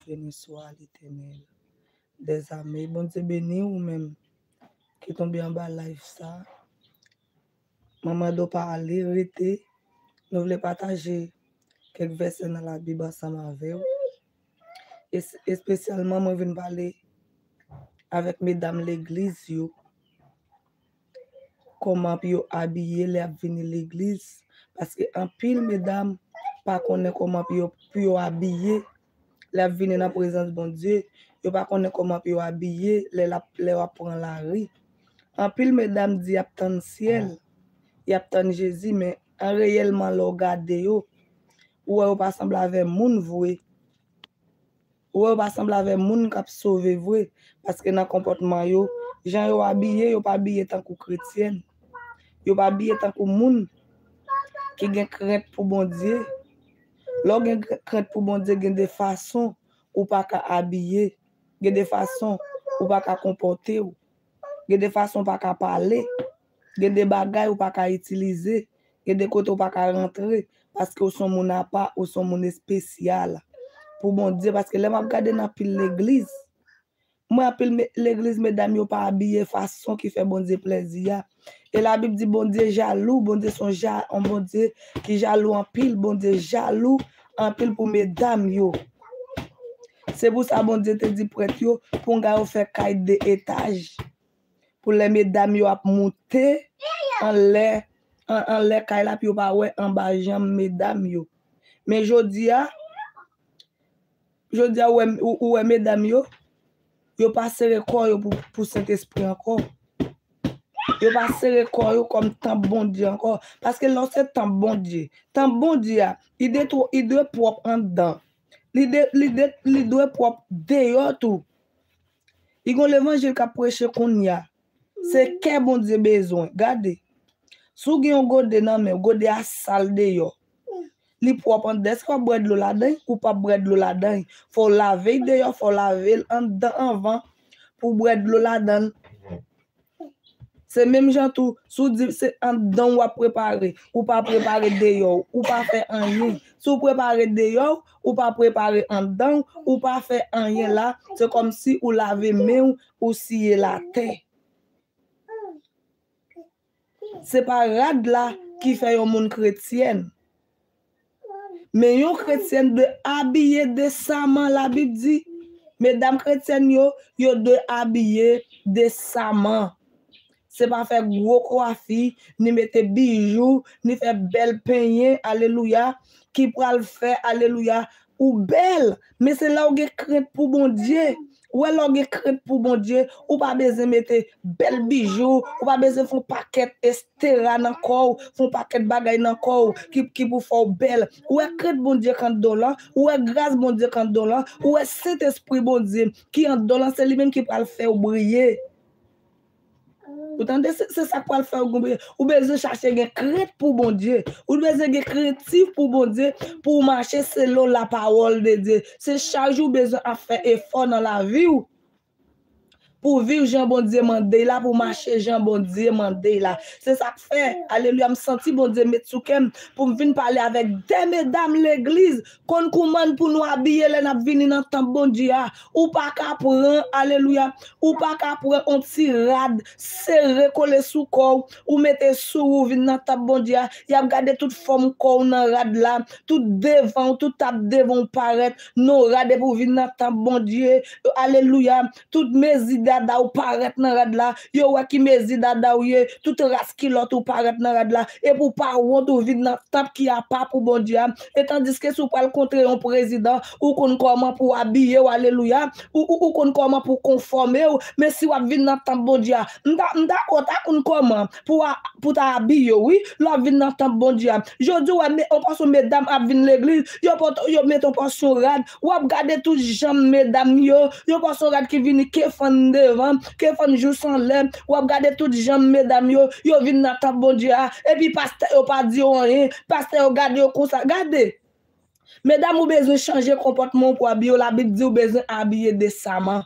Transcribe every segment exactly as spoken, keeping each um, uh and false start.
Béni soit l'Éternel des armées. Bondye beni ou menm ki tonbe anba live sa. Manman do pa ale, rete. Nou vle pataje kèk vèsè nan Labib ansanm avè w. Es-, espesyalman, mwen vin pale avèk medam legliz yo. Kòman pou yo abiye lè y ap vini legliz. Paske anpil medam pa konnen kòman pou yo, pou yo abiye lè y ap vini nan prezans Bondye. Yo pa konnen kòman pou yo abiye lè l ap, lè y ap pran lari. Anpil medam di y ap tann syèl, y ap tann Jezi, men an reyèlman, lè w gade yo, ou wè yo pa sanble avè moun vre. Ou wè yo pa sanble avè moun k ap sove vre, paske nan konpòtman yo, jan yo abiye, yo pa abiye tankou kretyèn. Yo pa abiye tankou moun ki gen krent pou Bondye. Lè w gen krent pou Bondye, gen de fason ou pa ka abiye, gen de fason ou pa ka konpòte w, gen de fason ou pa ka pale, gen de bagay ou pa ka itilize, gen de kote ou pa ka rantre, paske ou se yon moun apa, ou se yon moun espesyal pou Bondye. Paske lè m ap gade nan pil legliz, mwen anpil me-, legliz, medam yo pa abiye fason ki fè Bondye plèzi a. E Labib di Bondye jalou, Bondye se yon ja-, yon Bondye ki jalou anpil, Bondye jalou anpil pou medam yo. Se pou sa Bondye te di prèt yo, pou nga yo fè kay de etaj. Pou lè medam yo ap moute anlè, an-, anlè kay la, pou yo pa wè anba janm medam yo. Men jodi a, jodi a, ou wè, ou, ou wè medam yo, yo pa sere kò yo pou, pou Sentespri ankò. Yo pa sere kò yo kòm tanp Bondye ankò. Paske lè w se tanp Bondye, tanp Bondye a, li de-, li dwe pwòp anndan. Li de-, li de-, li dwe pwòp deyò tou. Li gon levanjil k ap preche kounye a. Se kè Bondye bezwen. Gade. Si w gen yon gode nan men w, gode a sal deyò. Li pwòp anndan. Èske w ap bwè dlo ladan l? Ou p ap bwè dlo ladan l. Fò w lave l deyò, fò w lave l anndan anvan pou w bwè dlo ladan l. Se menm jan tou, si w di se anndan w w ap prepare, ou pa prepare deyò w, ou pa fè anyen. Si w prepare deyò w, ou pa prepare anndan w, ou pa fè anyen la, se kòmsi ou lave men w, ou siye l atè. Se pa rad la ki fè yon moun kretyèn. Men yon kretyèn dwe abiye desaman, Labib di. Medam kretyèn yo, yo dwe abiye desaman. Se pa fè gwo kwafi, ni mete bijou, ni fè bèl penyen, alelouya, ki pral fè, alelouya, ou bèl. Men se lè w gen krent pou Bondye. Ou wè, lè w gen krent pou Bondye, ou pa bezwen mete bèl bijou, ou pa bezwen fè yon pakèt estera nan kò w, fè yon pakèt bagay nan kò w ki, ki pou fè w bèl. Ou wè krent Bondye k anndan w lan, ou wè gras Bondye k anndan w lan, ou wè Sentespri Bondye ki anndan w lan, se li menm ki pral fè w briye. Ou tande, se, se sa k pral fè w gon briye. Ou bezwen chache gen krent pou Bondye. Ou bezwen gen krentif pou Bondye, pou w mache selon lapawòl de Dye. Se chak jou w bezwen ap fè efò nan lavi w. Pou w viv jan Bondye mande la, pou w mache jan Bondye mande la. Se sa k fè, alelouya, m santi Bondye met sou kè m pou m vin pale avèk de medam legliz, konn kouman pou nou abiye lè n ap vini nan tanp Bondye a. Ou pa ka pran, alelouya, ou pa ka pran yon ti rad sere kole sou kò w, ou mete sou ou vin nan tanp Bondye a, y ap gade tout fòm kò w nan rad la, tout devan w, tout tap devan w parèt, non rad epi w vin nan tanp Bondye, alelouya, tout mezi dada w parèt nan rad la, yo wè ki mezi dada w ye, tout ras kilòt ou parèt nan rad la, epi w pa wont ou vin nan tanp ki apa pou Bondye a, e tandiske si w pral kontre yon prezidan, ou konn kòman pou w abiye w, alelouya, ou, ou, ou konn kòman pou w konfòme w, men si w ap vin nan tanp Bondye a, m ta, m ta, ou ta konn kòman pou w a, pou w ta abiye w, wi, lè w ap vin nan tanp Bondye a. Jodi w wè, me-, yon pòsyon medam ap vin legliz, yo pot-, yo met yon pòsyon rad, w ap gade tout janm medam yo, yon pòsyon rad ki vini ke fann devan, ke fann jous anlè, w ap gade tout janm medam yo, yo vin nan tanp Bondye a, epi pastè yo pa di yo anyen, pastè yo gade yo konsa, gade. Medam, ou bezwen chanje konpòtman w pou abiye w. Labib di w bezwen abiye desaman.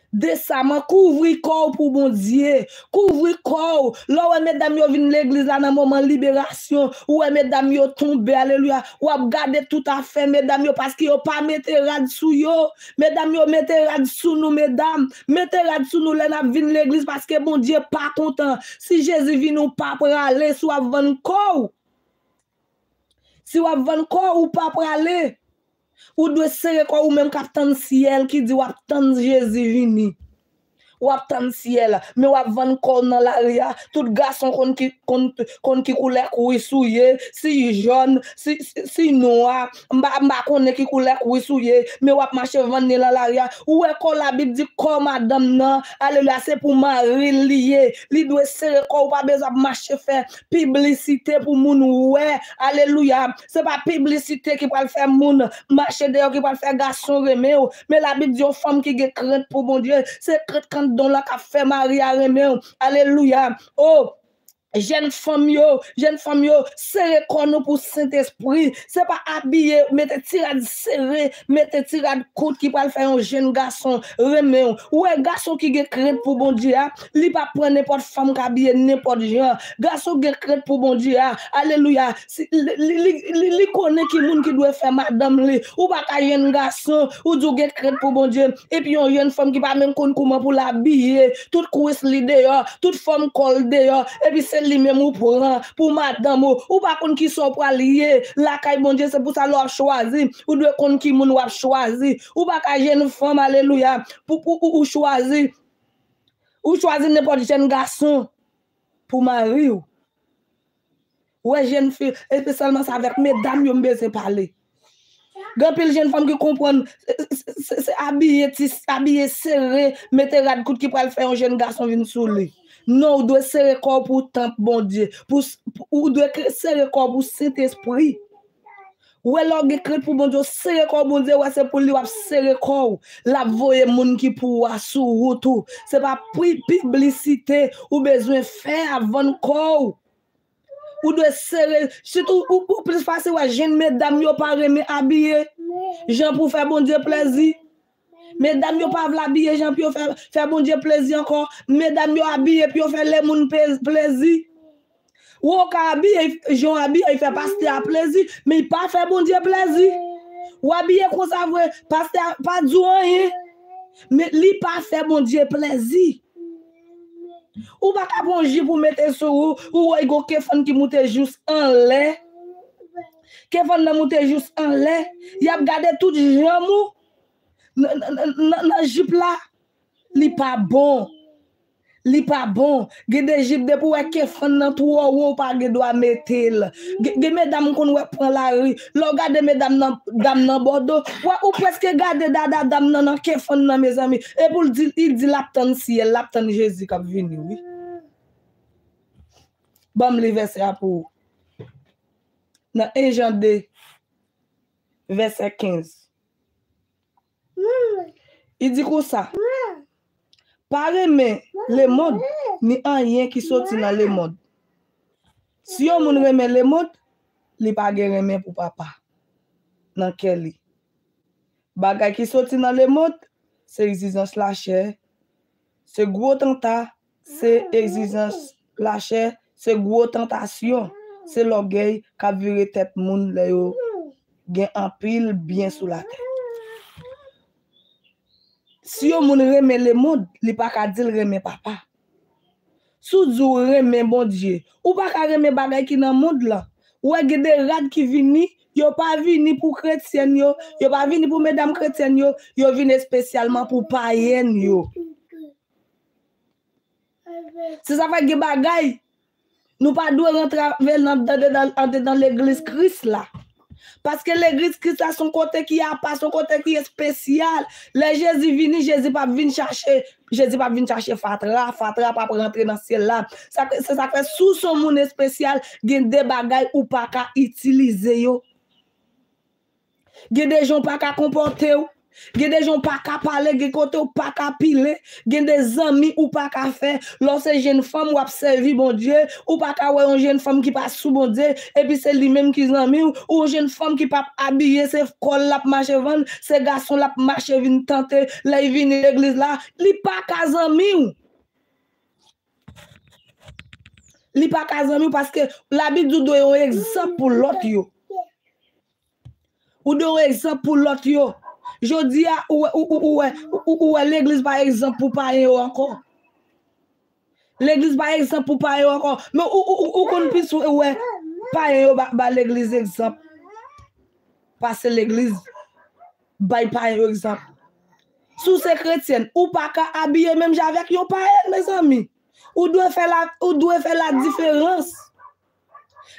Desaman, kouvri kò w pou Bondye. Kouvri kò w. Lè w wè medam yo vin legliz la nan moman liberasyon, ou wè medam yo tonbe, alelouya. W ap gade tout afè medam yo paske yo pa mete rad sou yo. Medam yo, mete rad sou nou, medam. Mete rad sou nou lè n ap vin legliz paske Bondye pa kontan. Si Jezi vini, ou pa prale si w ap vann kò w. Si w ap vann kò w, ou pa prale. Ou dwe sere kò w, ou menm k ap tann syèl ki di w ap tann Jezi vini. W ap tann syèl, men w ap vann kò w nan lari a. Tout gason konn ki, konn, konn ki koulè kwis ou ye, si jòn, si, si, si nwa, m pa, m pa konnen ki koulè kwis ou ye, men w ap mache vann li nan lari a. Ou wè kò Labib di kò madanm nan, alelouya, se pou mari l li ye. Li dwe sere kò, ou pa bezwen ap mache fè piblisite pou moun wè. Alelouya. Se pa piblisite ki pral fè moun mache deyò, ki pral fè gason renmen w. Men Labib di yon fanm ki gen krent pou Bondye, se krent k anndan w lan k ap fè mari a renmen w. Alelouya. O, jèn fanm yo, jèn fanm yo, sere kò nou pou Sentespri. Se pa abiye, mete ti rad sere, mete ti rad kout ki pral fè yon jèn gason renmen w. Ou wè gason ki gen krent pou Bondye a, li p ap pran nenpòt fanm k abiye nenpòt jan. Gason gen krent pou Bondye a, alelouya. Si, li, li, li, li, li konnen ki moun ki dwe fè madanm li. Ou pa ka jwenn gason, ou di w gen krent pou Bondye, epi yon jèn fanm ki pa menm konn kouman pou l abiye, tout kwis li deyò, tout fòm kò l deyò, epi se li menm ou pran pou madanm ou. Ou pa konn kisa w pral ye lakay Bondye, se pou sa lè w ap chwazi, ou dwe konn ki moun w ap chwazi. Ou pa ka jwenn fanm, alelouya, pou, pou ou, ou chwazi, ou chwazi nenpòt jèn gason pou mari w. Ou wè jèn fi, espesyalman sa avèk medam yo m bezwen pale. Gen anpil jèn fanm ki konprann, se, se, se, se abiye ti, abiye sere, mete rad kout ki pral fè yon jèn gason vin sou li. Non, ou dwe sere kò w pou tanp Bondye. Pou, pou, ou dwe kre-, sere kò w pou Sentespri. Ou wè lè w gen krent pou Bondye, w sere kò w, Bondye wè se pou li w ap sere kò w. L ap voye moun ki pou ou a sou wout ou. Se pa pri-, piblisite ou bezwen fè ap vann kò w. Ou dwe sere, sitou ou, ou plis fasil wè jèn medam yo pa renmen abiye jan pou fè Bondye plèzi. Medam yo pa vle abiye jan pou yo fè, fè Bondye plezi ankò. Medam yo abiye pou yo fè lè moun pe-, plezi. Ou ka abiye jan w abiye, fè pastè a plezi, men li pa fè Bondye plezi. Ou abiye konsa vre, pastè a pa di w anyen, men li pa fè Bondye plezi. Ou pa ka pran yon jip ou mete sou ou, ou wè gon kefann ki moute jous anlè. Kefann nan moute jous anlè. Y ap gade tout janm ou nan, nan, nan, nan, nan jip la. Li pa bon. Li pa bon. Gen de jip, depi w wè kefann nan twò wo, ou pa gen dwa mete l. Gen, gen medam m konn wè pran lari. Lè w gade medam nan, dam nan bòdo, w, ou prèske gade dada dam nan nan kefann nan, mezanmi. Epi l di, li di l ap tann syèl, l ap tann Jezi k ap vini, wi. Ban m li vèsè a pou ou. Nan en Jan de, vèsè kenz. Li di konsa, pa renmen lemonn ni anyen ki soti nan lemonn. Si yon moun renmen lemonn, li pa gen renmen pou Papa nan kè li. Bagay ki soti nan lemonn, se egzijans lachè, se gwo tanta, se egzijans lachè, se gwo tantasyon, se lògèy k ap vire tèt moun lè yo gen anpil byen sou latè. Si yon moun renmen lemonn, li pa ka di l renmen Papa. Si w di w renmen Bondye, ou pa ka renmen bagay ki nan mond lan. Ou wè gen de rad ki vini, yo pa vini pou kretyèn yo, yo pa vini pou medam kretyèn yo, yo vini espesyalman pou payèn yo. Se sa fè gen bagay nou pa dwe rantre avè l andedan, andedan legliz Kris la. Paske legliz Kris la se yon kote ki apa, se yon kote ki espesyal. Lè Jezi vini, Jezi p ap vin chache, Jezi p ap vin chache fatra, fatra p ap rantre nan syèl la. Sa, se sa k fè si w se yon moun espesyal, gen de bagay ou pa ka itilize yo. Gen de jan w pa ka konpòte w. Gen de jan w pa ka pale, gen kote w pa ka pile, gen de zanmi ou pa ka fè. Lè w se jenn fanm, w ap sèvi Bondye, ou pa ka wè yon jenn fanm ki pa sou Bondye, epi se li menm ki zanmi w, ou yon jenn fanm ki p ap abiye, se kò l l ap mache vann, se gason l ap mache vin tante, lè l vini legliz la, li pa ka zanmi w. Li pa ka zanmi w paske Labib di w dwe yon egzanp pou lòt yo. Ou dwe yon egzanp pou lòt yo. Jodi a, ou wè, ou, ou, ou wè, ou, ou wè legliz pa egzanp pou payen yo ankò. Legliz pa egzanp pou payen yo ankò. Men ou, ou, ou, ou konn plis ou wè payen yo ba, ba legliz egzanp pase legliz bay payen yo egzanp. Si w se kretyèn, ou pa ka abiye menm jan avèk yon payèn, mezanmi. Ou dwe fè la, ou dwe fè la diferans.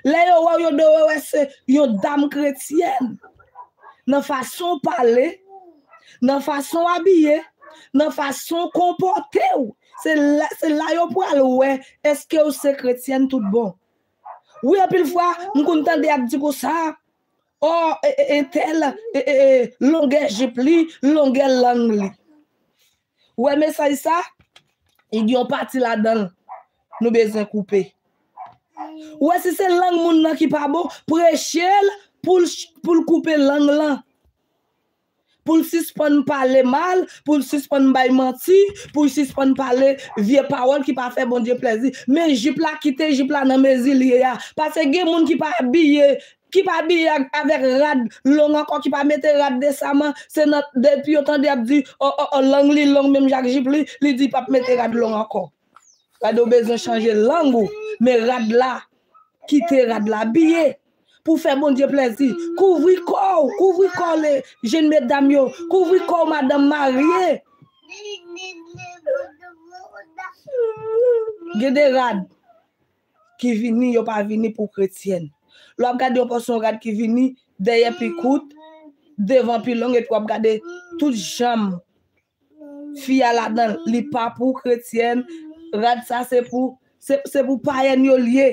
Lè yo wè w, yo dwe wè se yon dam kretyèn. Nan fason w pale, nan fason w abiye, nan fason w konpòte w. Se la, se la yo pral wè èske w se kretyèn tout bon. Wi, anpil fwa, m konn tande y ap di konsa, o, e, e, entèl, e, e, e, longè jip li, longè lang li. Ou wè mesaj sa? Li gen yon pati ladan l nou bezwen koupe. Ou wè, si se lang moun nan ki pa bon, preche l pou l, pou l koupe lang lan. Pou l sispann pale mal, pou l sispann bay manti, pou l sispann pale vye pawòl ki pa fè Bondye plèzi. Men jip la, kite jip la nan mezi l ye a. Paske gen moun ki pa abiye, ki pa abiye ak, avèk rad long ankò, ki pa mete rad desaman. Se nan, depi yo tande y ap di, o, o, o, lang li long menm jan ak jip li, li di l p ap mete rad long ankò. Gade, w bezwen chanje lang ou, men rad la, kite rad la, abiye pou fè Bondye plèzi. Kouvri kò w, kouvri kò le jenn medam yo, kouvri kò w madanm marye. Gen de rad ki vini, yo pa vini pou kretyèn. Lè w ap gade yon pòsyon rad ki vini, dèyè pi kout, devan pi long, epi w ap gade tout janm fi a ladan l, li pa pou kretyèn, rad sa se pou, se, se pou payèn yo l ye.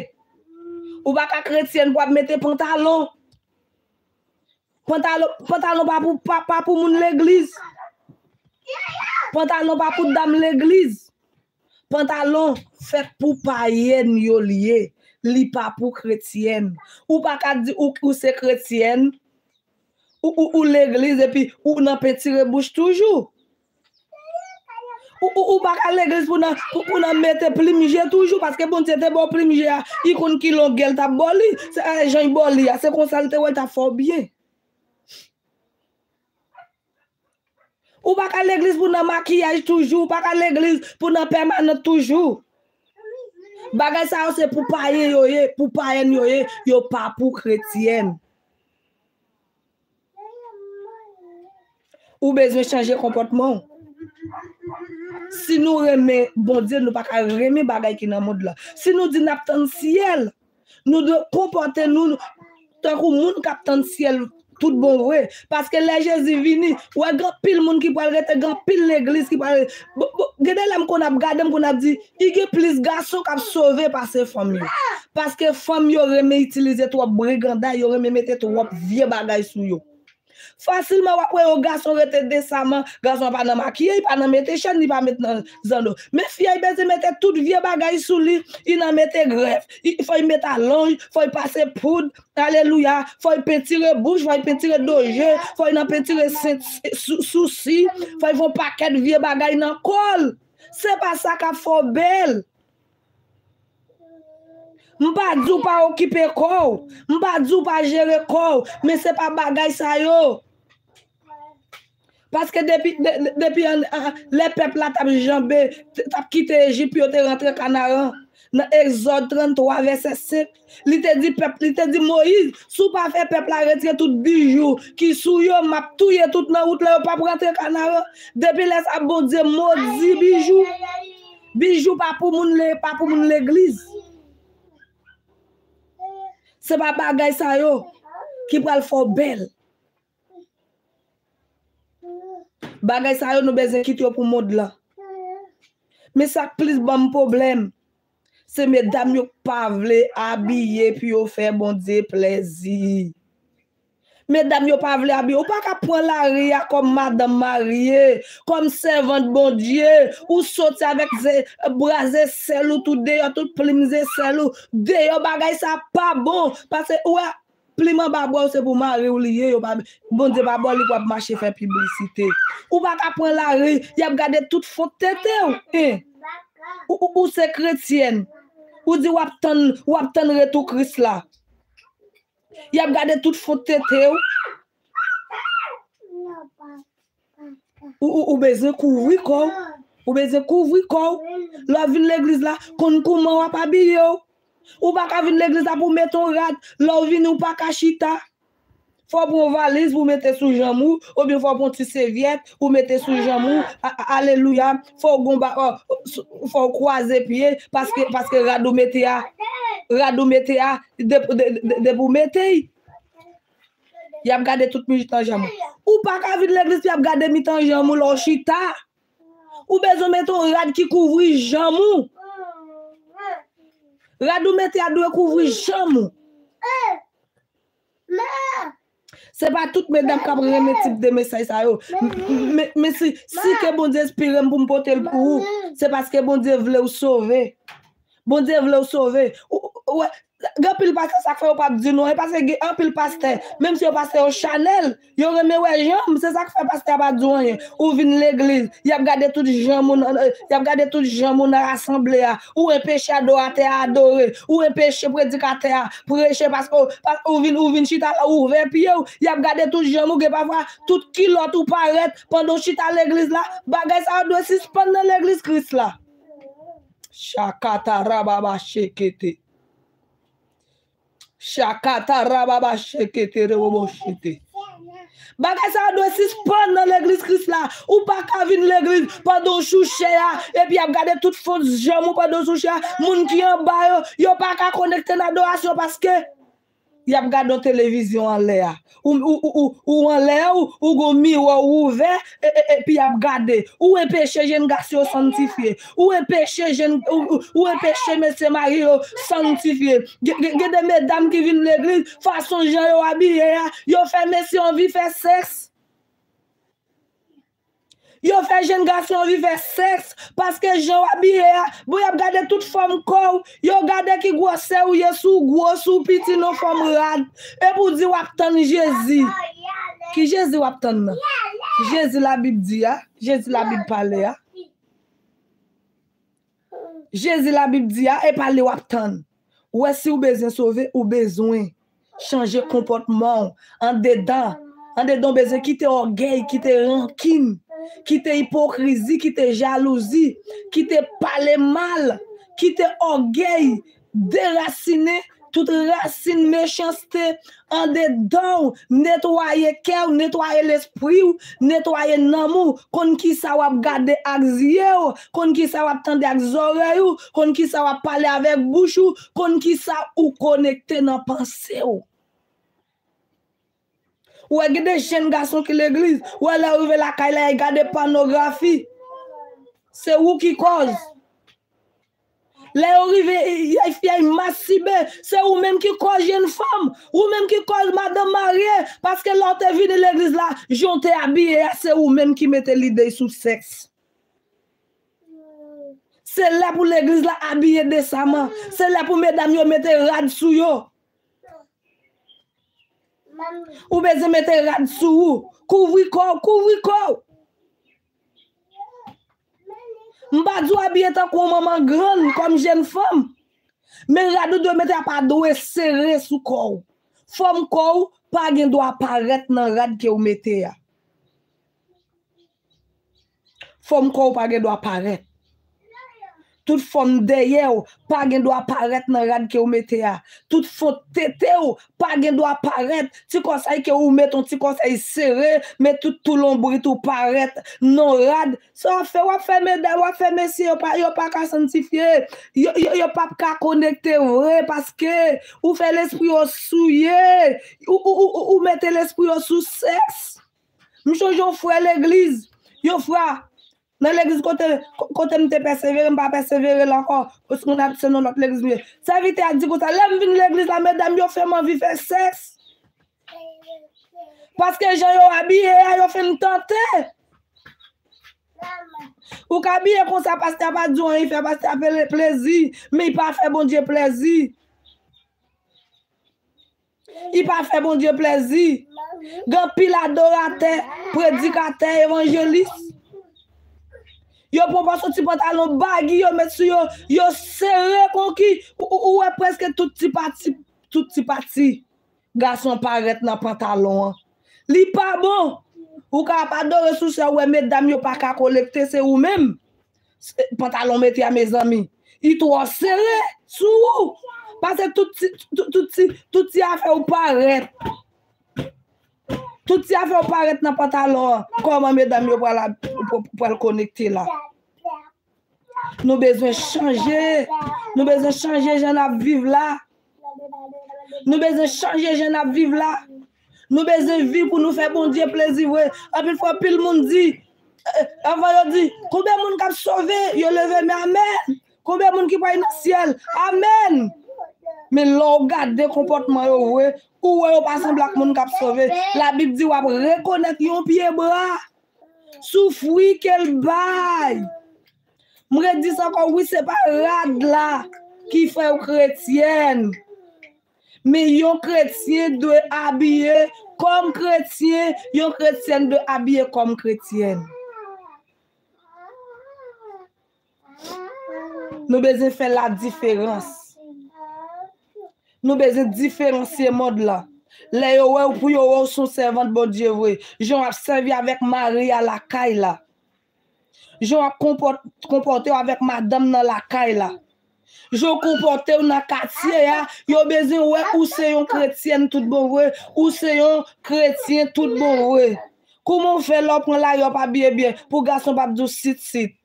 Ou pa ka kretyèn pou ap mete pantalon. Pantalon, pantalon pa pou, pa, pa pou moun legliz. Pantalon pa pou dam legliz. Pantalon fèt pou payèn yo l ye. Li pa pou kretyèn. Ou pa ka di ou, ou se kretyèn, ou, ou, ou legliz epi ou nan pentire bouch toujou. Ou, ou, ou pa ka legliz pou nan, pou, pou nan mete plim je toujou, paske Bondye te ba w plim je a, li konn ki longè l t ap ba w li, se, eh, jan l ba w li a, se konsa l te wè l t ap fè w byen. Ou pa ka legliz pou nan makiyaj toujou, ou pa ka legliz pou nan pèmanant toujou. Bagay sa yo se pou payen yo ye, pou payèn yo ye, yo pa pou kretyèn. Ou bezwen chanje konpòtman w. Si nou renmen Bondye, nou pa ka renmen bagay ki nan mond lan. Si nou di n ap tann syèl, nou dwe konpòte nou tankou moun k ap tann syèl tout bon vre. Paske lè Jezi vini, w wè gen anpil moun ki pral rete, gen anpil legliz ki pral rete. Bon, bon, gen de lè m konn ap gade, m konn ap di, i gen plis gason k ap sove pase fanm yo. Paske fanm yo renmen itilize twòp briganday, yo renmen mete twòp vye bagay sou yo. Fasilman, w ap wè yon gason rete desaman, gason an pa nan makiye, li pa nan mete chèn, li pa met nan zanno. Men fi a, li bezwen mete tout vye bagay sou li, li nan mete grèf, li, fò li met alonj, fò li pase poud, alelouya, fò li pentire bouch, fò li pentire do je, fò li nan pentire sent, sou, sousi, fò li fè yon pakèt vye bagay nan kò l. Se pa sa k ap fè w bèl. M pa di w pa okipe kò w. M pa pa di w pa jere kò w. Men se pa bagay sa yo. Paske depi, de, de, depi an, an, lè pèp la t ap janbe, t, t ap kite Ejip pou yo te rantre Kanaran, nan Egzòd tranntwa, vèsè senk, li te di pèp, li te di Moyiz, "Si w pa fè pèp la retire tout bijou ki sou yo, m ap touye tout nan wout la, yo p ap rantre Kanaran." Depi lè sa, Bondye modi bijou. Bijou pa pou moun le, pa pou moun legliz. Se pa bagay sa yo ki pral fè w bèl. Bagay sa yo, nou bezwen kite yo pou mond lan. Men sa k plis ban m pwoblèm, se medam yo k pa vle abiye pou yo fè Bondye plèzi. Medam yo pa vle abiye. Ou pa ka pran lari a kòm madanm marye, kòm sèvant Bondye. Ou soti avèk ze- bra zesèl ou tout deyò, tout plim zesèl ou deyò. Bagay sa pa bon. Paske ou wè, plim anba bra w se pou mari w li ye. Yo pa, Bondye pa ba w li pou ap mache fè piblisite. Ou pa ka pran lari, y ap gade tout fon tete w. Hein? Ou, ou, ou se kretyèn. Ou di w ap tann, w ap tann retou Kris la. Y ap gade tout fon tete w. Ou, ou, ou bezwen kouvri kò w. Ou bezwen kouvri kò w. Lè w vin legliz la, konn kouman w ap abiye w. Ou pa ka vin legliz la pou w mete yon rad. Lè w vini, ou pa ka chita. Fò w pran yon valiz pou w mete sou janm ou, oubyen fò w pran yon ti sèvyèt pou w mete sou janm ou. A- a- Alelouya. Fò w gon ba- ò, fò w kwaze pye, paske, paske rad ou mete a, rad ou mete a, de- de- de- depi w mete l, y ap gade tout mitan janm ou. Ou pa ka vin legliz pou y ap gade mitan janm ou lè w chita. Ou bezwen mete yon rad ki kouvri janm ou. Rad ou mete a dwe kouvri janm ou. Se pa tout medam k ap renmen tip de mesaj sa yo. M- Men, men si, si ke Bondye enspire m pou m pote l pou ou, se paske Bondye vle w sove. Bondye vle w sove. Ou, ou, ou wè, gen anpil pastè, sa k fè yo p ap di nou anyen, paske gen anpil pastè, menm si yo pastè yo chanèl, yo renmen wè janm, se sa k fè pastè a pa di w anyen. Ou vin legliz, y ap gade tout janm ou nan, y ap gade tout janm ou nan asanble a. Ou enpeche adoratè a adore. Ou enpeche predikatè a preche paske w- pa- ou vin, ou vin chita la, ou ouvè pye w. Y ap gade tout janm ou gen, pafwa tout kilòt ou parèt pandan w chita legliz la. Bagay sa yo dwe sispann nan legliz Kris la. Chakata rababa shekete. Chakata rababa shekete rebobo shete. Bagay sa yo dwe sispann nan legliz Kris la. Ou pa ka vin legliz pandan w sou chè a, epi y ap gade tout fon janm ou pandan w sou chè a. Moun ki anba yo, yo pa ka konekte nan adorasyon paske y ap gade yon televizyon anlè a. Ou, ou, ou, ou, ou anlè a, ou, ou gon miwa ou ouvè, e, e, epi y ap gade. Ou enpeche jenn gason yo sanntifye. Ou enpeche jenn, ou, ou, ou enpeche mesye marye yo sanntifye. Gen, gen, gen de medam ki vin legliz, fason jan yo abiye a, yo fè mesye anvi fè sèks. Yo fè jenn gason anvi fè sèks paske jan w abiye a. Bon, y ap gade tout fòm kò w. Yo gade ki gwosè ou ye, si w gwo, si w piti, nan fòm rad. Epi w di w ap tann Jezi. Ki Jezi w ap tann nan? Jezi Labib di a, Jezi Labib pale a. Jezi Labib di a, e pa li w ap tann. Ou wè, si w bezwen sove, ou bezwen chanje konpòtman w andedan. Andedan, w bezwen kite ògèy, kite rankin, kite ipokrizi, kite jalouzi, kite pale mal, kite ògèy, derasinen tout rasin mechanste andedan w, netwaye kè w, netwaye lespri w, netwaye nanm ou, konn kisa w ap gade ak zye w, konn kisa w ap tande ak zòrèy ou, konn kisa w ap pale avèk bouch ou, konn kisa ou konekte nan panse w. Ou wè, gen de jenn gason ki legliz, ou wè, lè yo rive lakay la, y gade pònografi. Se ou ki kòz. Lè yo rive, y ay fi ay masibe, se ou menm ki kòz jenn fanm, ou menm ki kòz madanm marye, paske lè w te vini legliz la, jan w te abiye a, se ou menm ki mete lide sou sèks. Se lè pou legliz la abiye desaman, se lè pou medam yo mete rad sou yo. Ou bezwen mete rad sou ou. Kouvri kò w, kouvri kò w. M pa di w abiye tankou yon manman grann kòm jenn fanm. Men rad ou dwe mete a pa dwe sere sou kò w. Fòm kò w pa gen dwa parèt nan rad ke w mete a. Fòm kò w pa gen dwa parèt. Tout fòm dèyè w pa gen dwa parèt nan rad ke w mete a. Tout fon tete w pa gen dwa parèt. Ti kò sa y ke ou mete yon ti kò sa y sere, men tout tou lonbrit ou parèt nan rad. Sa w ap fè, w ap fè medam, w ap fè mesye, yo pa, yo pa ka sanntifye. Yo, yo, yo p ap ka konekte vre paske ou fè lespri yo souye. Ou, ou, ou, ou, ou mete lespri yo sou sèks. M chonje yon frè legliz, yon frè nan legliz kote, ko- kote m te pèsevere, m pa pèsevere la ankò. Paske moun ap se nan lòt legliz m ye. Sèvitè a di konsa, lè m vin legliz la, medam yo fè m anvi fè sèks. Paske jan yo abiye a, yo fin tante. Ou ka abiye konsa, pastè a pa di w anyen, fè pastè a ple-, plezi, men li pa fè Bondye plezi. Li pa fè Bondye plezi. Gen anpil adoratè, predikatè, evanjelis. Yo pran pa soti pantalon bagi, yo met sou yo, yo sere konki. Ou, ou, ou wè prèske tout ti pati, tout ti pati. Gason parèt nan pantalon an. Li pa bon. Ou ka ap adore sou sè, ou wè medam yo pa ka konekte, se ou menm. Se pantalon mete a, mezanmi. Li twò sere sou ou. Paske tout ti, tout, tout ti, tout ti afè ou parèt. Tout ti afè ou parèt nan pantalon an. Kòman medam yo pral, pral konekte la? Nou bezwen chanje. Nou bezwen chanje jan n ap viv la. Nou bezwen chanje jan n ap viv la. Nou bezwen viv pou nou fè Bondye plezi vre. Anpil fwa, anpil moun di, eh, anvan yo di, "Konbyen moun k ap sove?" Yo leve men, "Amèn." Konbyen moun ki pral nan syèl? Amèn. Men lè w gade konpòtman yo vre, ou wè yo pa sanble ak moun k ap sove. Labib di w ap rekonèt yon pye bwa sou fwi ke l bay. M redi sa ankò, wi, se pa rad la ki fè w kretyèn. Men yon kretyen dwe abiye kòm kretyen, yon kretyèn dwe abiye kòm kretyèn. Nou bezwen fè ladiferans. Nou bezwen diferansye mond lan. Lè yo wè w, pou yo wè w se yon sèvant Bondye vre. Jan w ap sèvi avèk mari a lakay la. Jan w ap konpòt-, konpòte w avèk madanm nan lakay la. Jan w konpòte w nan katye a, yo bezwen wè ou se yon kretyèn tout bon vre, ou se yon kretyen tout bon vre. Kouman w fè lè w pran lari w ap abiye byen pou gason p ap di w sit sit?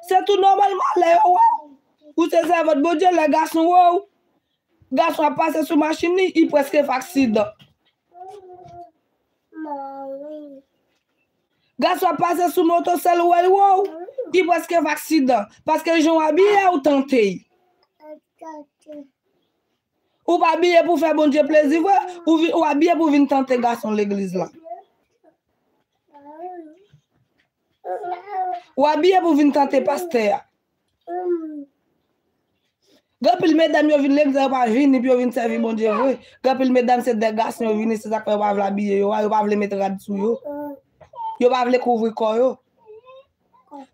Se tou nòmalman lè yo wè w, ou se sèvant Bondye, lè gason wè w, gason ap pase sou machin li, li prèske fè aksidan. Gason ap pase sou moto, sèl wè l wè w, li prèske fè aksidan. Paske jan w abiye a, ou tante l. Ou pa abiye pou fè Bondye plezi vre, ou vi-, ou abiye pou vin tante gason legliz la. Ou abiye pou vin tante pastè a. Gen anpil medam yo vin legliz la, yo pa vini pou yo vin sèvi Bondye vre. Gen anpil medam se de gason yo vini, se sa k fè yo pa vle abiye yo a, yo pa vle met rad sou yo. Yo pa vle kouvri kò yo.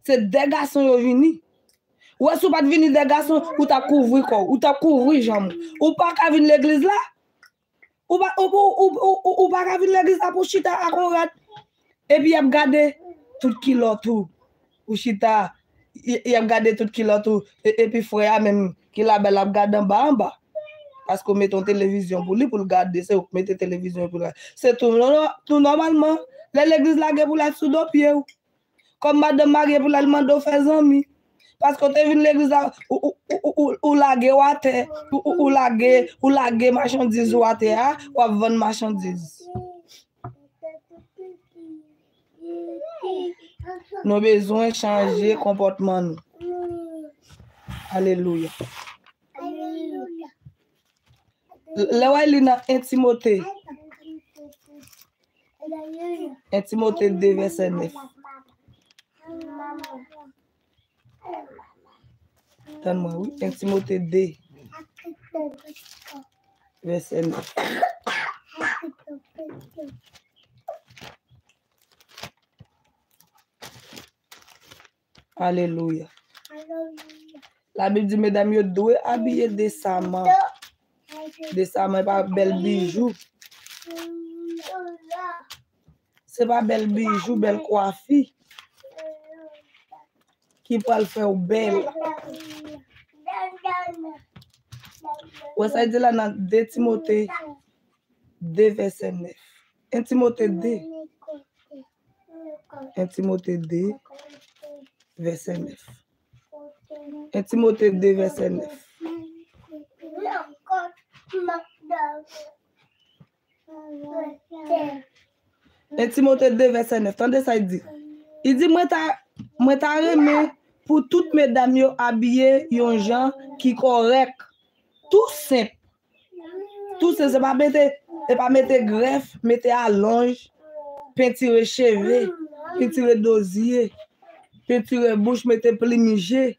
Se de gason yo vini. Ou wè si w pa t vini de gason, ou t ap kouvri kò w, ou t ap kouvri janm ou. Ou pa ka vin legliz la. Ou pa, ou, ou, ou, ou, ou, ou pa ka vin legliz la pou chita ak yon rad. Epi y ap gade tout kilòt ou. Ou chita, y, y ap gade tout kilòt ou. E, epi frè a menm ki la bèl ap gade anba anba. Paske w mete yon televizyon pou li, pou l gade, se ou k mete televizyon pou l gade. Se tou, non, non, tou nòmalman, lè legliz la gen pou l al sou do pye w. Kòm madanm marye pou l al mande w fè zanmi. Paske w te vin legliz la, ou, ou, ou, ou, ou, ou lage w atè, ou, ou, ou lage, ou lage machandiz ou atè a, w ap vann machandiz. Nou bezwen chanje konpòtman nou. Alelouya. Lè w al li nan en Timote, en Timote de vèsè nèf. Tann mwen, wi. En Timote de, vèsè nèf. Alelouya. Labib di medam yo dwe abiye desaman. Desaman, e pa bèl bijou. Se pa bèl bijou, bèl kwafi ki pral fè w bèl. Wè sa l di la nan de Timote de vèsè nèf. En Timote de. En Timote de, vèsè nèf. En Timote de, vèsè nèf. En Timote de, vèsè nèf. Tande sa l di. Li di, mwen ta, mwen ta renmen pou tout medam yo abiye yon jan ki kòrèk. Tou senp. Tou senp, se pa mete E pa mete grèf, mete alonj, pentire cheve, pentire do zye, pentire bouch, mete plim je,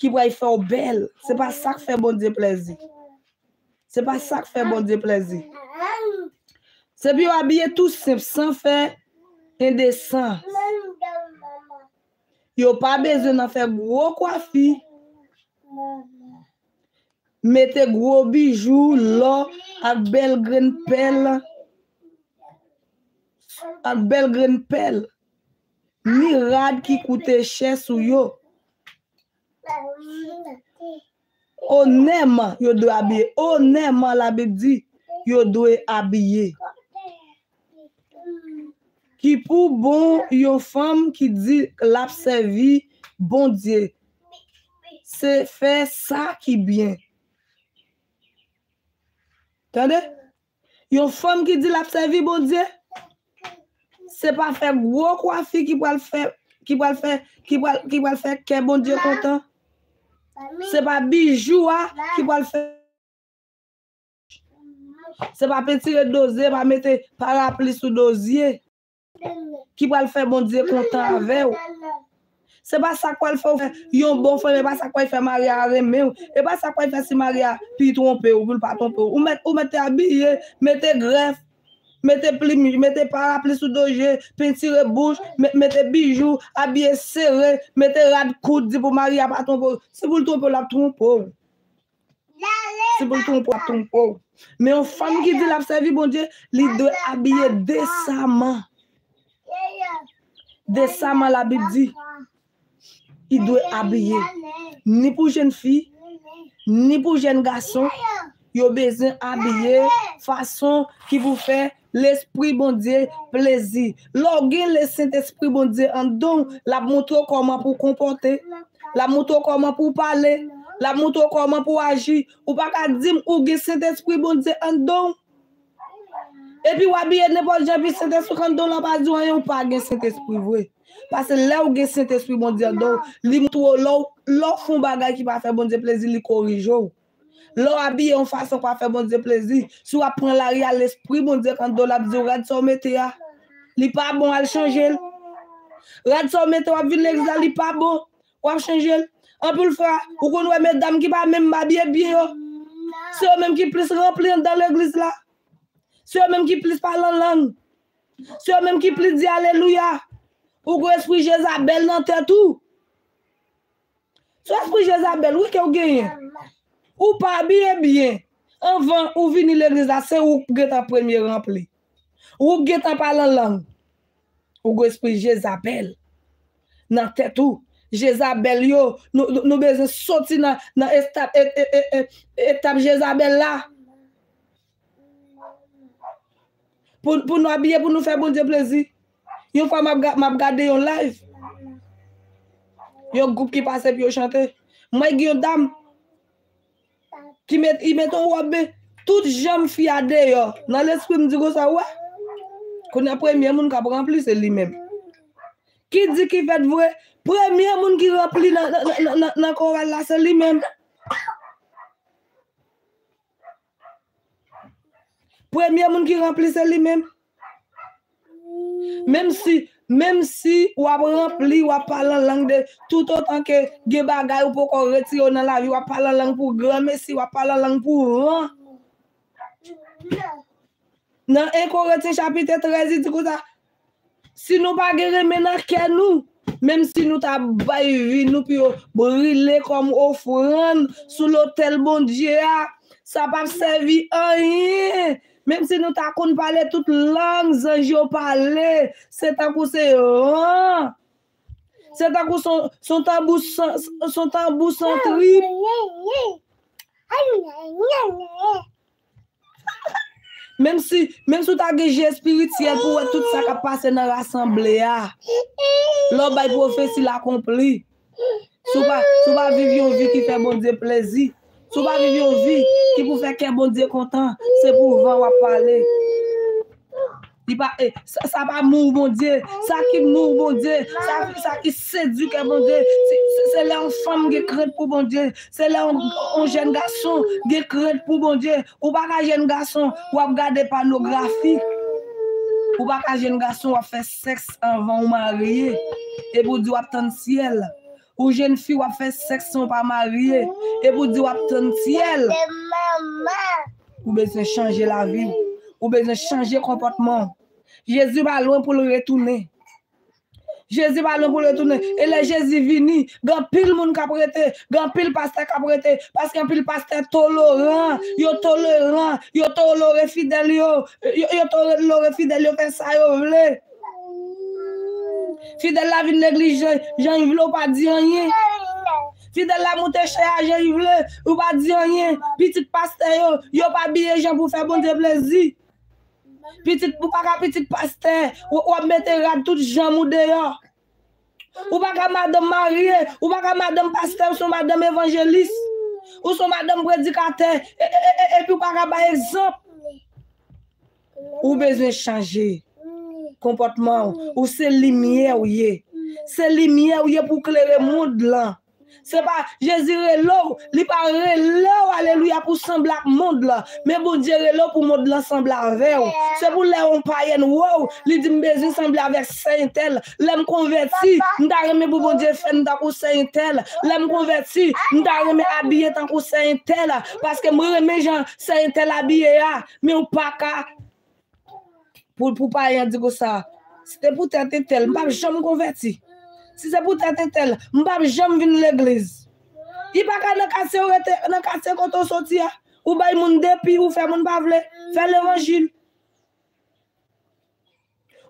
ki pral fè w bèl. Se pa sa k fè Bondye plèzi. Se pa sa k fè Bondye plèzi. Se pou yo abiye tou senp, san fè endesan. Yo pa bezwen nan fè gwo kwafi. Mete gwo bijou, lò, ak bèl grenn pèl, ak bèl grenn pèl, ni rad ki koute chè sou yo. Onèman, yo dwe abiye. Onèman, Labib di, yo dwe abiye. Ki pou bon yon fanm ki di l ap sèvi Bondye, se fè sa ki byen. Tande? Yon fanm ki di l ap sèvi Bondye, se pa fè gwo kwafi ki pral fè, ki pral fè, ki pral, ki pral fè kè Bondye kontan. Se pa bijou a ki pral fè. Se pa pentire do zye, pa mete parapli sou do zye ki pral fè Bondye kontan avè w. Se pa sa k pral fè w fè yon bon fanm, e pa sa k pral fè mari a renmen w. E pa sa k pral fè si mari a pi twonpe w, pou l pa twonpe w. Ou mèt, ou mèt te abiye, mete grèf, mete plim, mete parapli sou do je, pentire bouch, me- mete bijou, abiye sere, mete rad kout, di pou mari a pa twonpe w. Si pou l twonpe w, l ap twonpe w. Si pou l twonpe w, ap twonpe w. Men yon fanm ki di l ap sèvi Bondye, li dwe abiye desaman. Desaman, Labib di, li dwe abiye. Ni pou jèn fi, ni pou jèn gason, yo bezwen abiye fason ki pou fè Lespri Bondye plezi. Lè w gen Lesentespri Bondye anndan w, l ap montre w kòman pou w konpòte. L ap montre w kòman pou w pale. L ap montre w kòman pou w aji. Ou pa ka di m ou gen Sentespri Bondye anndan w. Epi w abiye nenpòt jan, epi Sentespri k anndan w lan pa di w anyen, ou pa gen Sentespri vre. Paske lè w gen Sentespri Bondye anndan w, li montre w lè w, lè w fè yon bagay ki pa fè Bondye plezi, li korije w. Lè w abiye yon fason k pa fè Bondye plezi, si w ap pran lari a, Lespri Bondye k anndan w l ap di w, rad sa w mete a, li pa bon, al chanje l. Rad sa w mete, w ap vin legliz la, li pa bon, w ap chanje l. Anpil fwa, ou konn wè medam ki pa menm abiye byen yo, se yo menm ki plis ranpli anndan legliz la. Se yo menm ki plis pale an lang. Se yo menm ki plis di alelouya. Ou gen espri Jezabèl nan tèt ou. Se espri Jezabèl, wi, ke w genyen. Ou pa abiye byen. Anvan ou vini legliz la, se ou k gentan premye ranpli. Ou k gentan pale an lang. Ou gen espri Jezabèl nan tèt ou. Jezabèl yo, nou, nou, nou bezwen soti nan, nan etap, e, e, e, e, etap Jezabèl la. Pou, pou nou abiye, pou nou fè Bondye plezi. Yon fwa m ap ga- m ap gade yon live. Yon gwoup ki pase pou yo chante. M wè gen yon dam ki met, li met yon wòb, men tout janm fi a deyò. Nan lespri m di konsa, wè. Kounye a premye moun k ap ranpli se li menm. Ki di ki fèt vre, premye moun ki ranpli nan, nan, nan, nan, nan koral la se li menm. Premye moun ki ranpli se li menm. Menm si, menm si w ap ranpli, w ap pale an lang de, toutotan ke gen bagay ou poko retire yo nan lavi, w ap pale an lang pou granmesi, w ap pale an lang pou ran. Nan en Korentyen chapit trèz, li di konsa, si nou pa gen renmen nan kè nou, menm si nou ta bay vi nou pou yo brile kòm ofrann sou lotèl Bondye a, sa p ap sèvi anyen. Menm si nou ta konn pale tout lang zanj yo pale, se tankou se van. Se tankou son, son tanbou san, son tanbou san trip. Menm si, menm si w ta gen je espirityèl pou w wè tout sa k ap pase nan rasanble a, lè w bay pwofesi l akonpli. Si w pa, si w pa viv yon vi ki fè Bondye plezi, si w pa viv yon vi ki pou fè kè Bondye kontan, se pou van w ap pale. Li pa, eh, sa, sa pa mou Bondye. Sa ki mou Bondye, sa, sa ki sedui kè Bondye, se, se, se lè yon fanm gen krent pou Bondye, se lè yon, yon jèn gason gen krent pou Bondye. Ou pa ka jèn gason, w ap gade pònografi. Ou pa ka jèn gason, w ap fè sèks anvan w marye. Epi w di w ap tann syèl. Ou jèn fi, w ap fè sèks san w pa marye. Epi w di w ap tann syèl. Ou bezwen chanje lavi w. Ou bezwen chanje konpòtman w. Jezi pa lwen pou l retounen. Jezi pa lwen pou l retounen. E lè Jezi vini, gen anpil moun k ap rete, gen anpil pastè k ap rete, paske anpil pastè toleran, yo toleran, yo tolere fidèl yo, yo, yo tolere fidèl yo fè sa yo vle. Fidèl la vin legliz jan, jan li vle, ou pa di anyen. Fidèl la moute chè a jan li vle, ou pa di anyen. Pitit pastè yo, yo pa abiye jan pou fè Bondye plezi. Pitit, ou pa ka pitit pastè, w, w ap mete rad tout janm ou deyò. Ou pa ka madanm marye, ou pa ka madanm pastè, ou se yon madanm evanjelis, ou se yon madanm predikatè, e, e, e, e, epi ou pa ka bay egzanp. Ou bezwen chanje konpòtman w. Ou se limyè ou ye. Se limyè ou ye pou klere mond lan. Se pa, Jezi rele w, li pa rele w, alelouya, pou sanble ak mond lan. Men Bondye rele w pou mond lan sanble avè w. Se pou lè yon payèn wè w, li di, "M bezwen sanble avèk sè entèl. Lè m konvèti, m ta renmen pou Bondye fè m tankou sè entèl. Lè m konvèti, m ta renmen abiye tankou sè entèl, paske m renmen jan sè entèl abiye a." Men ou pa ka pou, pou payen an di konsa, "Si te poutèt entèl, m p ap janm konvèti. Si se poutèt entèl, m p ap janm vin legliz." Li pa ka nan katye w rete, nan katye kote w soti a. Ou bay moun depi, ou fè moun pa vle fè levanjil.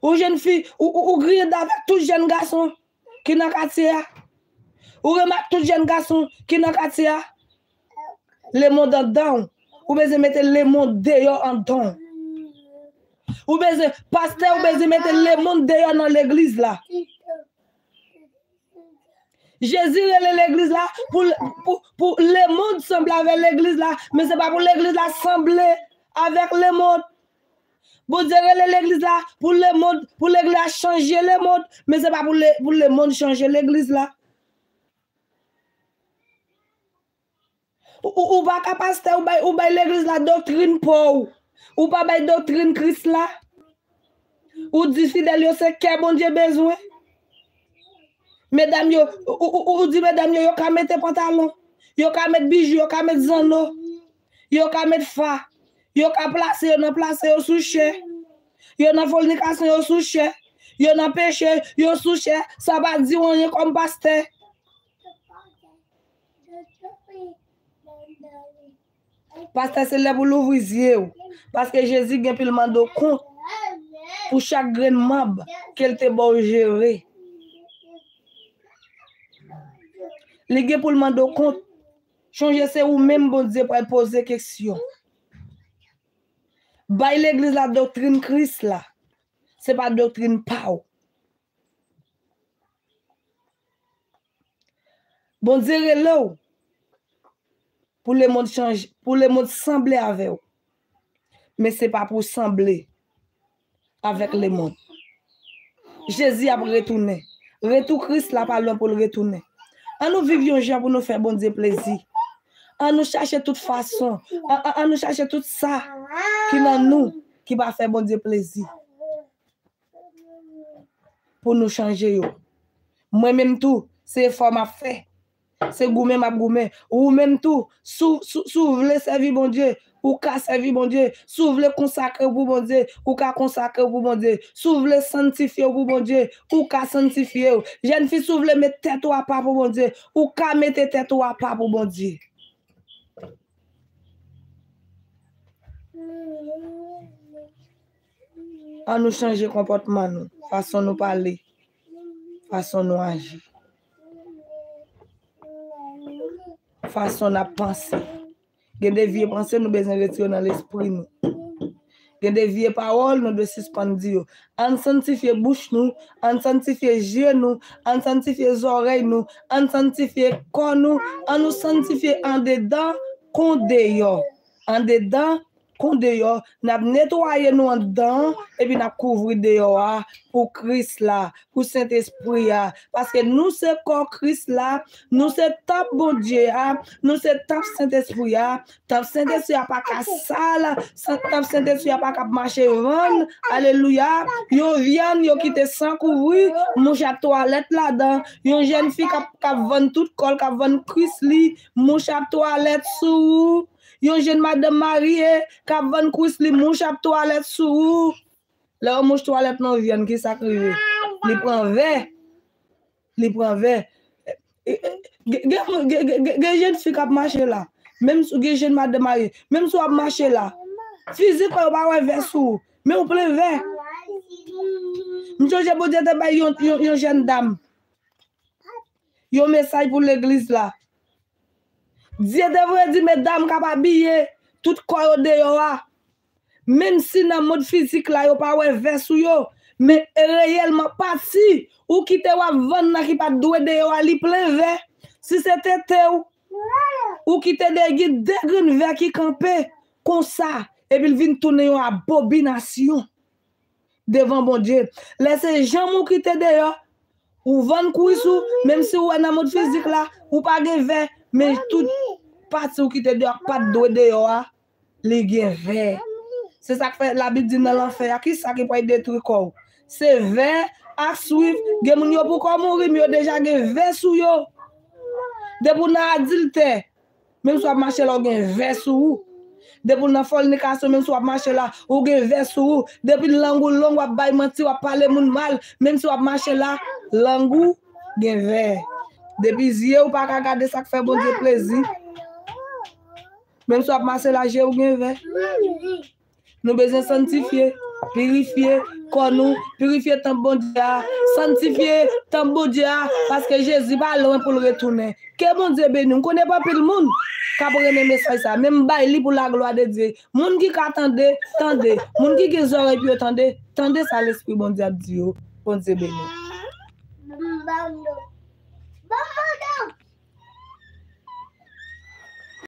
Ou jèn fi, ou, ou, ou griyen dan avèk tout jèn gason ki nan katye a. Ou renmen ak tout jèn gason ki nan katye a. Lemonn anndan w. Ou bezwen mete lemonn deyò anndan w. Ou bezwen, pastè, ou bezwen mete lemonn deyò nan legliz la. Jezi rele legliz la pou, pou, pou lemonn sanble avè legliz la, men se pa pou legliz la sanble avèk lemonn. Bondye rele legliz la pou lemonn, pou legliz la chanje lemonn, men se pa pou le, pou lemonn chanje legliz la. Ou, ou, ou pa ka pastè, ou bay, ou bay legliz la doktrin pa w. Ou pa bay doktrin Kris la. Ou di fidèl yo se kè Bondye bezwen. Medam yo, ou, ou, ou, ou di medam yo, yo ka mete pantalon, yo ka met bijou, yo ka met zanno, yo ka met fa, yo ka plase, yo nan plase yo sou chè, yo nan fònikasyon yo sou chè, yo nan peche yo sou chè, sa pa di w anyen kòm pastè. Pastè, se lè pou louvri zye w. Paske Jezi gen pou l mande w kont pou chak grenn manb ke l te ba w jere. Li gen pou l mande w kont. Chonje se ou menm Bondye pral poze kesyon. Bay legliz la doktrin Kris la. Se pa doktrin pa w. Bondye rele w pou lemonn chanje, pou lemonn sanble avè w. Men se pa pou w sanble avèk lemonn. Jezi ap retounen. Retou Kris la pa lwen pou l retounen. An nou viv yon jan pou nou fè Bondye plezi. An nou chache tout fason. An, an, an nou chache tout sa ki nan nou ki pa fè Bondye plezi. Pou nou chanje yo. Mwen menm tou, se efò m ap fè. Se goumen m ap goumen. Ou menm tou, si w, si w, si w vle sèvi Bondye, ou ka sèvi Bondye. Si w vle konsakre w pou Bondye, ou ka konsakre w pou Bondye. Si w vle sanntifye w pou Bondye, ou ka sanntifye w. Jèn fi, si w vle met tèt ou apa pou Bondye, ou ka mete tèt ou apa pou Bondye. An nou chanje konpòtman nou, fason nou pale, fason nou aji, fason n ap panse. Gen de vye panse nou bezwen retire nan lespri nou. Gen de vye pawòl nou dwe sispann di yo. Ann sanntifye bouch nou, ann sanntifye je nou, ann sanntifye zòrèy nou, ann sanntifye kò nou, ann nou sanntifye andedan kon deyò. Andedan kon deyò, n ap netwaye nou anndan an, epi n ap kouvri deyò a pou Kris la, pou Sentespri a. Paske nou se kò Kris la, nou se tanp Bondye a, nou se tanp Sentespri a. Tanp Sentespri a pa ka sal, san- tanp Sentespri a pa ka mache vann. Alelouya. Yon vyann yo kite san kouvri, mouch ap twalèt ladan. Yon jèn fi k ap, k ap vann tout kò l, k ap vann kwis li, mouch ap twalèt sou ou. Yon jèn madanm marye k ap vann kwis li, mouch ap twalèt sou ou. Lè yon mouch twalèt nan vyann, ki sa k rive? Li pran vè. Li pran vè. E, e, Gen, gen, gen, gen, gen, gen jèn fi k ap mache la. Menm si w gen jèn madanm marye. Menm si w ap mache la. Fizikman, yo pa wè vè sou ou. Men ou plen vè. M sonje Bondye te bay yon, yon, yon jèn dam yon mesaj pou legliz la. Dye te voye di medam k ap abiye tout kò yo deyò a. Menm si nan mond fizik la yo pa wè vè sou yo, men reyèlman pati ou kite w ap vann nan ki pa t dwe deyò a, li plen vè. Si se tete w, ou kite de, gen de grenn vè ki kanpe konsa, epi l vin tounen yon abobinasyon devan Bondye. Lè se janm ou kite deyò, ou vann kwis ou, menm si ou wè nan mond fizik la, ou pa gen vè, men tout pati ou kite deyò, pa t dwe deyò a, li gen vè. Se sa k fè Labib di nan lanfè a, ki sa ki pral detwi kò w? Se vè ak swif. Gen moun yo poko mouri, men yo deja gen vè sou yo. Depi w nan adiltè, menm si w ap mache la, ou gen vè sou ou. Depi w nan fònikasyon, menm si w ap mache la, ou gen vè sou ou. Depi lang ou long, w ap bay manti, w ap pale moun mal, menm si w ap mache la, lang ou gen vè. Depi zye ou pa ka gade sa k fè Bondye plezi, menm si w ap mache la, je ou gen vè. Nou bezwen sanntifye, pirifye kò nou, pirifye tanp Bondye a, sanntifye tanp Bondye a, paske Jezi pa lwen pou l retounen. Ke Bondye beni w. M konnen pa anpil moun k ap renmen mesaj sa, men m bay li pou laglwa de Dye. Moun ki ka tande, tande. Moun ki gen zòrèy pou yo tande, tande sa Lespri Bondye ap di yo. Bondye beni w.